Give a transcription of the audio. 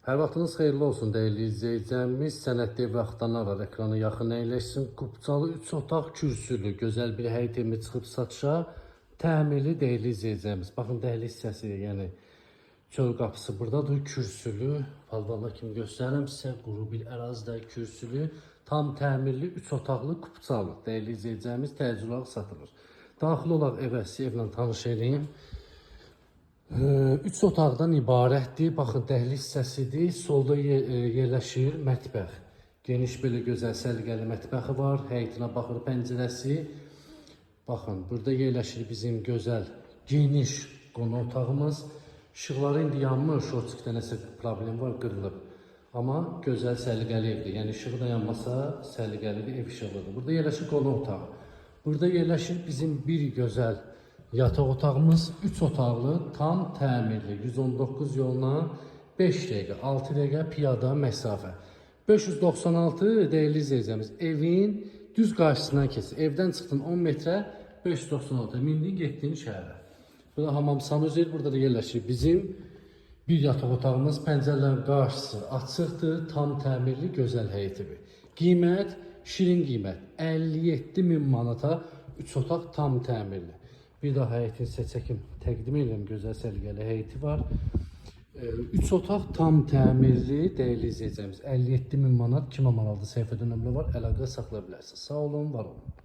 Hər vaxtınız xeyirli olsun dəyərli izləyicilərimiz. Sənətli və Axtanalar ekranı yaxın əyləşsin. Kupçalı 3 otaq kürsülü gözəl bir həyət evi çıxıb satışa. Təmirli dəyərli izləyicilərimiz. Baxın dəhliz hissəsi, yəni çöl qapısı buradadır, kürsülü. Palvarlar kimi göstərirəm sizə. Quru bir ərazidə kürsülü, tam təmirli 3 otaqlı kupçalı dəyərli izləyicilərimiz təcili olaraq satılır. Daxil olaq evə, sizi evlə tanış eləyim. Üç otaqdan ibarətdir. Baxın, dəhliz hissəsidir. Solda yerləşir mətbəx. Geniş belə gözəl səliqəli mətbəxi var. Həyətinə baxır pəncərəsi. Baxın, burada yerləşir bizim gözəl geniş qonaq otağımız. İşıqları indi yanmır, şortçikdə nəsə problem var, qırılıb. Amma gözəl səliqəli evdir. Yəni işığı da yanmasa səliqəlidir, ev işıqlıdır. Burada yerləşir qonaq otağı. Burada yerləşir bizim bir gözəl yataq otağımız, 3 otaqlı, tam təmirli, 119 yoluna 5 dəqiqə, 6 dəqiqə piyada məsafə. 596 dəyərli izləyicilərimiz, evin düz qarşısından keçir. Evdən çıxdın 10 metrə, 596 mindin getdin şəhərə. Burada hamam sanuzel, burada da yerləşir bizim bir yataq otağımız, pəncərələrin qarşısı açıqdır, tam təmirli, gözəl həyət evi. Qiymət, şirin qiymət, 57 min manata 3 otaq tam təmirli. Bir daha həyətini sizə çəkim təqdim edirəm, gözəl səliqəli həyəti var. 3 otaq tam təmirli, dəyərli izləyicilərimiz, 57 min manat kimə maraqlı səhifədə nömrə var, əlaqə saxlaya bilərsiniz. Sağ olun, var olun.